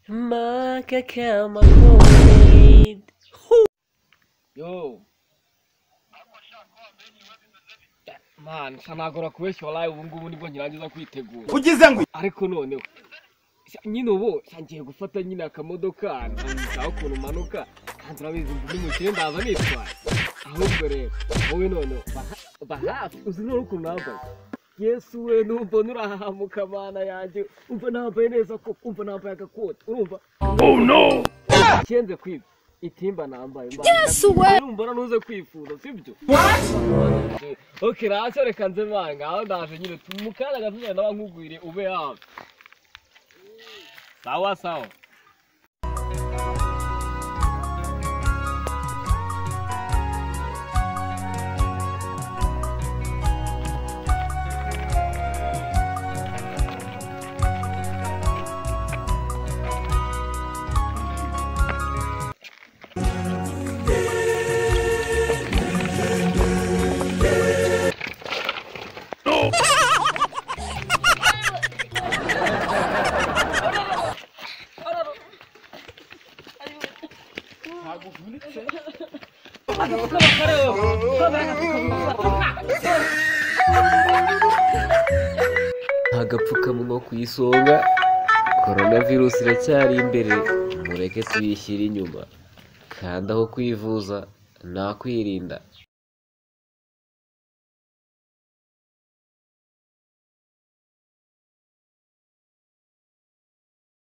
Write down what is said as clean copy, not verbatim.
Makakama COVID. Yo. Man, nagora kubeshya wallahi ubu ngubu nibwo ngirangiza kwitegura. Ugize ngo ariko noneho nyine ubu ngiye gufata nyine akamodoka ntaho ukuntu manuka kandi urabizi ndi mukire ndaza nitwaye. Ahubwo rero wowe noneho bahafi uzi none ukuntu nambaye. Yesu we numva nurahamuka mana yanjye, umva nambaye neza ko umva nambaye agakoti urumva. Oh no! Kenze kwiba itimba nambaye. Yesu we! Urumva nuze kwifuza sibyo? What? Okay, racyo reka nze manga aho ndaje nyine mukanya gato ndaba nkugwire ube hafi. Sawa sawa. Agapfukamunwa ku isonga, coronavirus iracyari imbere, mureke tuyishyire inyuma. Kandi aho kwivuza nakwirinda.